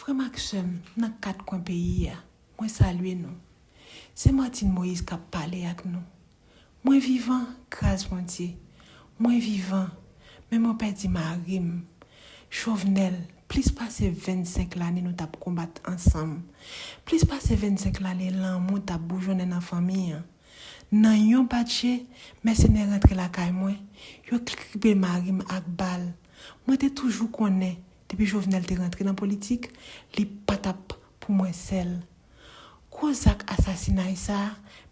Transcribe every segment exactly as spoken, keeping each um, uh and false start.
Frè m ak sè m nan kat kwen peyi a, mwen salye nou. Se Martine Moïse k ap pale ak nou. Mwen vivan, gras Bondye. Mwen vivan, men mwen pèdi mari m. Jovenel, plis pase vennsenk lane nou t ap konbat ansanm. Plis pase vennsenk lane lanmou t ap boujonnen nan fanmi an. Nan yon batje, mèsenè rantre lakay mwen, yo kribe mari m ak bal. Mwen te toujou konnen, depi Jovenel te rantre nan politik, li pa t ap pou mwen sèl. Gwo zak asasinay sa a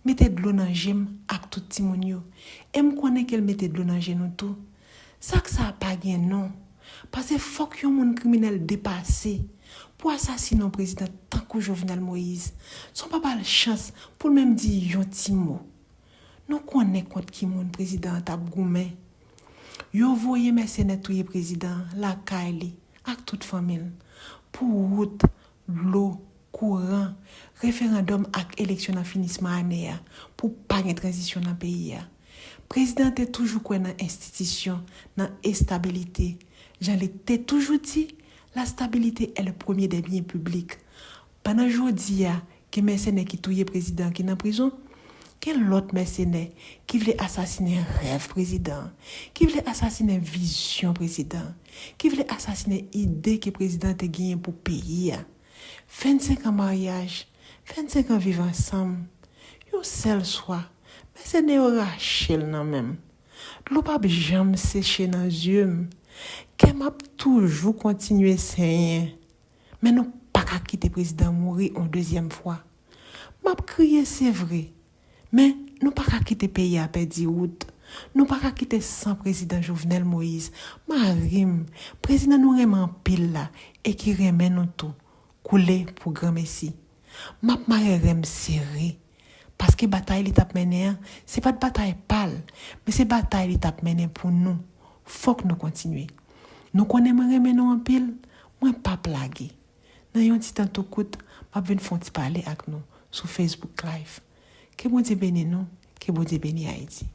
mete dlo nan je m ak tout timoun yo. E m konnen ke l mete dlo nan je nou tou. Zak sa a pa gen non. Paske fòk yon moun kriminèl depase pou asasine yon prezidan tankou Jovenel Moïse, san w pa ba l chans pou l menm di yon ti mo. Nou konnen kont ki moun prezidan an t ap goumen. Yo voye mèsenè touye prezidan an lakay li ak tout fanmi l pou wout, dlo, kouran, referandòm ak eleksyon nan finisman ane a pou pa gen tranzisyon nan peyi a. Prezidan an te toujou kwè nan enstitisyon, nan estabilite. Jan li te toujou di, la stabilité est le premier des biens publics. Pandan jodi a, gen mèsenè ki touye prezidan ki nan prizon, gen lòt mèsenè ki vle asasinen rèv prezidan, ki vle asasinen vizyon prezidan, ki vle asasinen ide ke prezidan te genyen pou peyi a. Vennsenk an maryaj, vennsenk an viv ansanm. Yon sèl swa, mèsenè yo rache l nan men m. Dlo p ap janm seche nan zye m. Kè m ap toujou kontinye senyen. Men nou pa ka kite prezidan mouri yon dezyèm fwa. M ap kriye, se vre. Men nou pa ka kite peyi a pèdi wout. Nou pa ka kite san prezidan Jovenel Moïse, mari m, prezidan nou renmen anpil la e ki renmen nou tou, koule pou granmesi. M ap mare ren m sere, paske batay li t ap mennen an, se pa t batay pa l, men se batay li t ap mennen pou nou. Fòk nou kontinye. Nou konnen mwen renmen nou anpil, mwen p ap lage. Nan yon ti tan tou kout, m ap vin fè yon ti pale ak nou sou Facebook Live. Ke Bondye beni nou, ke Bondye beni Ayiti.